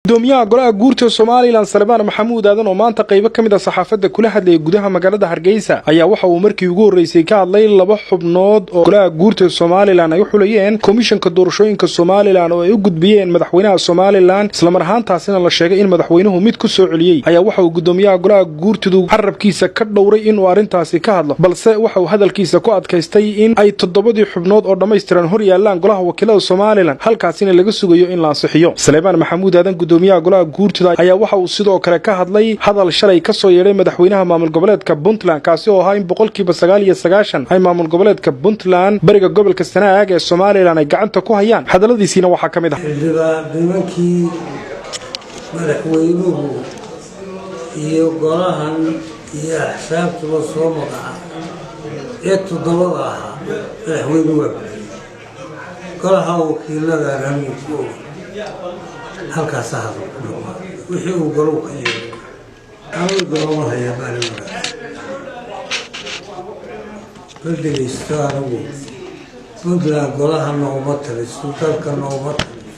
Gudoomiyaha golaha guurta Somaliland, Salebaan Maxamuud Aadan, oo maanta qaybo ka mid ah saxaafadda kula hadlayay gudaha magaalada Hargeysa, ayaa waxa uu markii ugu horreysay ka hadlay laba xubnood oo golaha guurta Somaliland ay u xulayeen komishanka doorashooyinka Somaliland oo ay u gudbiyeen madaxweynaha Somaliland, islamar ahaantaasina la sheegay in madaxweynuhu mid ku soo celiyey. Ayaa waxa uu gudoomiyaha golaha guurtidu carabkiisa ka dhowray inuu arrintaasi ka hadlo, balse waxa uu hadalkiisa ku adkaystay in ay toddobadii xubnood oo dhammaystiran hor yaallaan golaha wakiilada Somaliland, halkaasina laga sugayo in la ansixiyo. Salebaan Maxamuud Aadan, gudoomiyaha golaha guurtida, ayaa waxa uu sidoo kale ka hadlay hadal shalay ka soo yeedhay madaxweynaha maamul goboleedka Puntland, kaasi oo ahaa in 99% ay maamul goboleedka Puntland bariga gobolka Sanaag ee Somaliland ay gacanta ku hayaan. Hadalladiisiina waxaa ka mid ah: Xildhibaan, nimankii madaxweynuhu iyo golahan iyo axsaabtuba soo magaca ee toddobada ahaa, madaxweynuhu waa buxiyey. Golaha wakiilada anigu ku oga halkaasa hadal ku dhamaa wixii uu golow ka yeelo. Anigu goloma hayaa maalin wanaagsan la dhegaysto. Anigu Puntland golaha nooma taliso, dalka nooma taliso.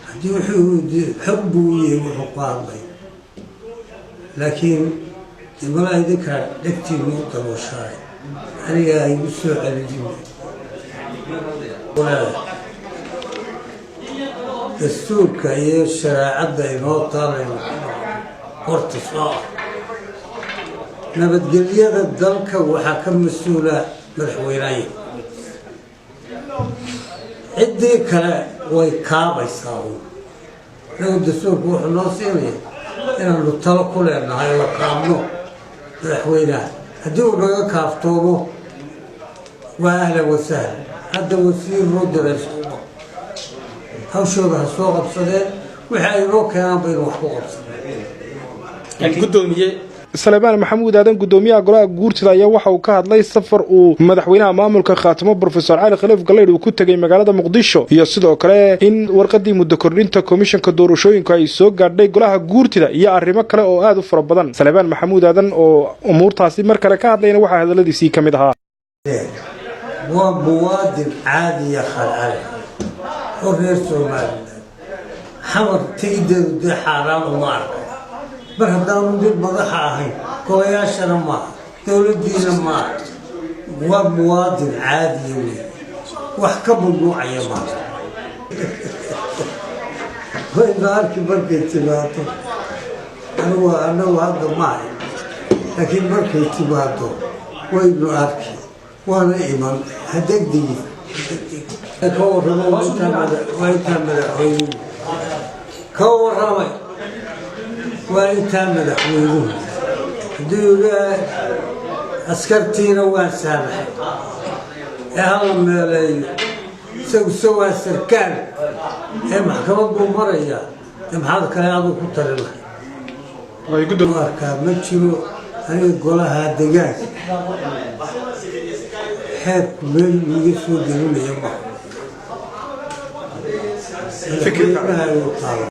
Haddii wuxuu xor buu u yahay wuxuu ku hadlay, laakiin malaa idinkaa dhegtiinu u dabooshaay, anigaa igu soo celinin. Leedahay dastuurka iyo shareecadda inoo taalaynu ku dhaqno horta soo ah. Nabadgelyada dalka waxaa ka mas-uula madaxweynaha, ciddii kale way kaabaysaa uun. Inagu dastuurku wuxuu noo siinaya inaanu talo ku leenahay oo kaabno madaxweynaha. Haddii uu naga kaaftoomo, waa ahlan wasahlan. Hadda wasiir loo diray sooma, hawshooda ha soo qabsadeen. Wixii ay noo keenaan baynu wax ku qabsanay. Gudoomiye. Salebaan Maxamuud Aadan, gudoomiyaha golaha guurtida, ayaa waxa uu ka hadlay safar uu madaxweynaha maamulka Khaatimo, Professor Cali Khaliif Galaydh, uu ku tegey magaalada Muqdisho, iyo sidoo kale in warqadii muddo kordhinta komishanka doorashooyinku ay soo gaadhay golaha guurtida, iyo arrimo kale oo aad u fara badan. Salebaan Maxamuud Aadan oo umuurtaasi mar kale ka hadlayna waxaa hadalladiisii ka mid ahaa: Waa muwaadin caadiya khalcale oo reer Somaliland. Xamar tegideedu dee xaaraan uma arkay, mar haddaanu mid madaxa ahayn, golayaashana maaha, dowladdiina maaha, waa muwaadin caadiya wey, wax ka mamnuucaya maaha. Wayna arki markay timaado. Anigu anagu hadda maahay, laakiin markay timaado waynu arki, waana iman. Hadegdegi ka warramo. Waa intaa madaxweynuhu ka warramay, waa intaa madaxweynuhu haddii uu askartiina waan saamaxay ee hala meeleeyo, isaguse waa sarkaal ee maxkamad buu marayaa. Dee maxaad kale aduu ku tali lahay? Arkaa ma jiro. Aniga golaha degaanka xeerku meel iiga soo gelinaya maaha, madaxweynaha igu taala.